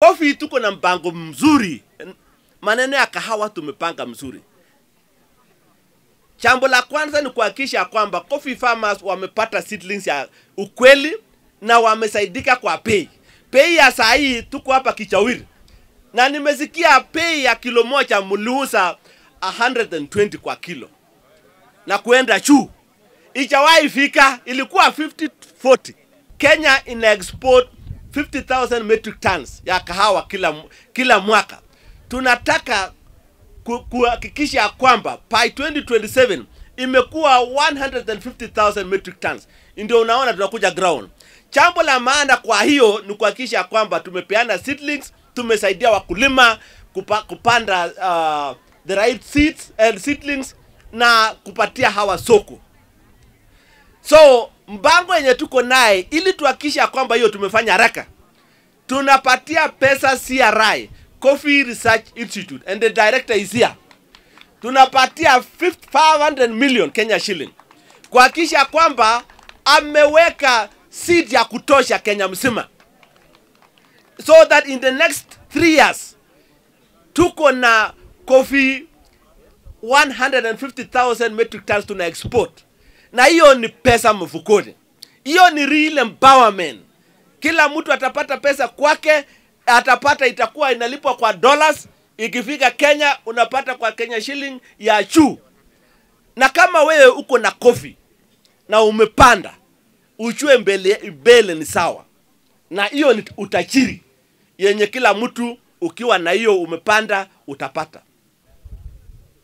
Coffee tuko na mpango mzuri. Maneno ya kahawa tumepanga mzuri. Jambo la kwanza ni kuhakikisha kwamba coffee farmers wamepata seedlings ya ukweli na wamesaidika kwa bei. Bei ya saa hii tuko hapa Kichawiri. Na nimesikia bei ya kilo moja mliuza 120 kwa kilo. Na kuenda juu. Ijawahi fika, ilikuwa 50-40. Kenya ina export 50,000 metric tons ya kahawa kila mwaka. Tunataka kuhakikisha kwamba by 2027 imekuwa 150,000 metric tons. Ndio unaona tunakuja ground. Jambo la maana kwa hiyo ni kuhakikisha kwamba tumepeana seedlings, tumesaidia wakulima kupanda the right seeds and seedlings na kupatia hawa soko. So mpango yenye tuko naye ili tuhakikisha kwamba hiyo tumefanya haraka, tunapatia pesa CRI, Coffee Research Institute, and the director is here. Tunapatia 500 million Kenya shilling kuhakikisha kwamba ameweka seed ya kutosha Kenya mzima, so that in the next 3 years tuko na coffee 150,000 metric tons tuna export. Na hiyo ni pesa mfukoni. Hiyo ni real empowerment. Kila mtu atapata pesa kwake, atapata, itakuwa inalipwa kwa dollars. Ikifika Kenya unapata kwa Kenya shilling ya juu. Na kama wewe uko na coffee na umepanda, ujue mbele ni sawa. Na hiyo ni utajiri yenye kila mtu ukiwa na hiyo umepanda utapata.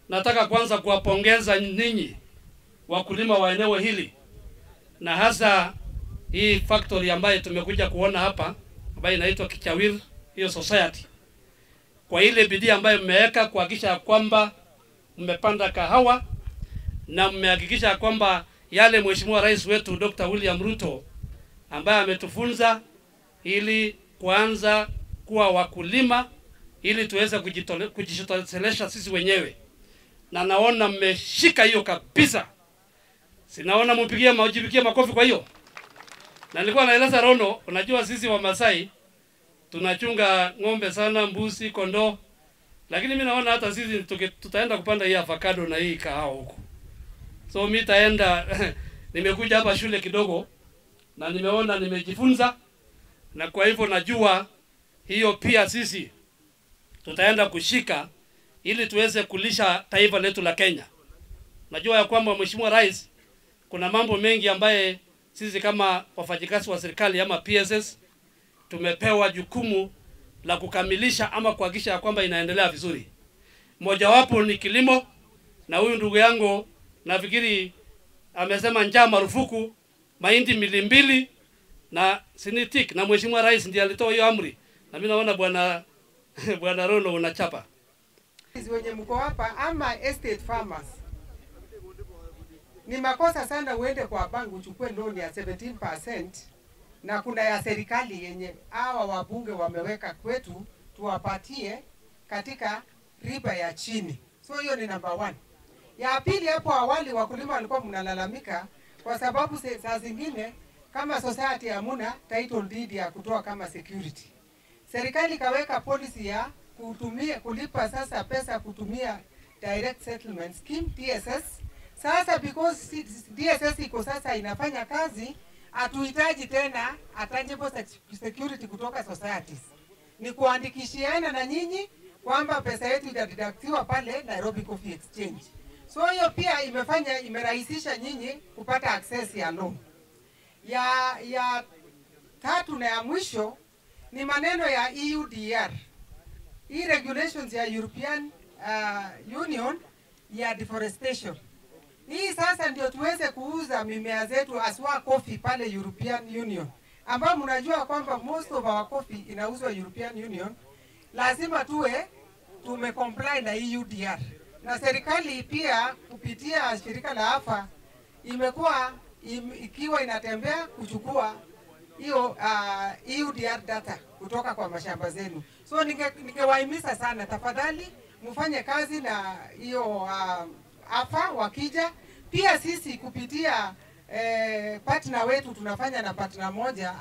Nataka kwanza kuwapongeza ninyi wakulima wa eneo hili, na hasa hii factory ambayo tumekuja kuona hapa ambayo inaitwa Kichawiri hiyo society, kwa ile bidii ambayo mmeweka kuhakikisha kwamba mmepanda kahawa na mmehakikisha kwamba yale Mheshimiwa Rais wetu Dr. William Ruto ambaye ametufunza ili kuanza kuwa wakulima ili tuweze kujitoshelesha sisi wenyewe. Na naona mmeshika hiyo kabisa. Sinaona mpigie majibikie makofi kwa hiyo. Na nilikuwa naeleza Rono, unajua sisi wa Masai tunachunga ng'ombe sana, mbuzi, kondoo. Lakini mimi naona hata sisi tutaenda kupanda hii avocado na hii kahawa huko. So mimi taenda nimekuja hapa shule kidogo na nimeona, nimejifunza, na kwa hivyo najua hiyo pia sisi tutaenda kushika ili tuweze kulisha taifa letu la Kenya. Najua ya kwamba Mheshimiwa Rais kuna mambo mengi ambaye sisi kama wafanyikazi wa serikali ama PSS tumepewa jukumu la kukamilisha ama kuhakikisha ya kwamba inaendelea vizuri. Mojawapo ni kilimo, na huyu ndugu yangu nafikiri amesema njaa marufuku, mahindi 2 mili na sinitik, na Mheshimiwa Rais ndiye alitoa hiyo amri. Na mimi naona bwana Rono unachapa. Wenye mko hapa ama estate farmers, ni makosa sana uende kwa bank uchukue loan ya 17% na kuna ya serikali yenye hawa wabunge wameweka kwetu tuwapatie katika riba ya chini. So hiyo ni number 1. Ya pili, hapo awali wakulima walikuwa mnalalamika kwa sababu saa zingine kama society hamuna title deed ya kutoa kama security. Serikali kaweka policy ya kutumia kulipa sasa pesa kutumia Direct Settlement Scheme DSS. Sasa because DSS iko sasa inafanya kazi, hatuhitaji tena tangible security kutoka societies. Ni kuandikishiana na nyinyi kwamba pesa yetu itadeductiwa pale Nairobi Coffee Exchange. So hiyo pia imerahisisha nyinyi kupata access ya loan. Ya tatu na ya mwisho ni maneno ya EUDR. Hii regulations ya European Union ya deforestation. Hii sasa ndio tuweze kuuza mimea zetu aswa coffee pale European Union, ambao mnajua kwamba most of our coffee inauzwa European Union. Lazima tuwe tumecomply na EUDR. Na serikali pia kupitia shirika la AFA imekuwa ikiwa inatembea kuchukua hiyo EUDR data kutoka kwa mashamba zenu. So ningewahimiza sana, tafadhali mfanye kazi na hiyo AFA wakija. Pia sisi kupitia partner wetu, tunafanya na partner moja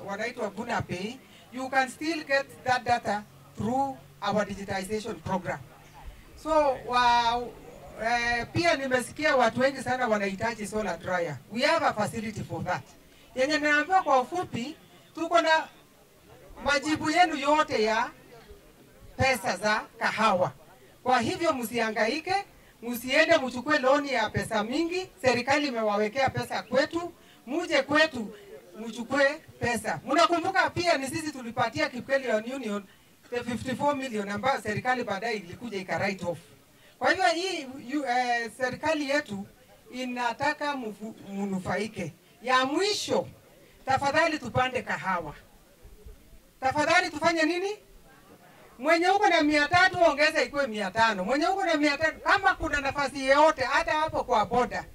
wanaitwa Gunapay. You can still get that data through our digitization program. So pia nimesikia watu wengi sana wanahitaji solar dryer. We have a facility for that. Yenye naambiwa kwa ufupi, tuko na majibu yenu yote ya pesa za kahawa. Kwa hivyo msihangaike, msiende mchukue loni ya pesa mingi. Serikali imewawekea pesa kwetu, muje kwetu mchukue pesa. Mnakumbuka pia ni sisi tulipatia Kipkelion Union the 54 million ambayo serikali baadaye ilikuja ika write off. Kwa hivyo hii serikali yetu inataka mnufaike. Ya mwisho, tafadhali tupande kahawa. Tafadhali tufanye nini? Mwenye uko na 300 ongeza ikuwe 500. Mwenye uko na 500, kama kuna nafasi yoyote hata hapo kwa boda.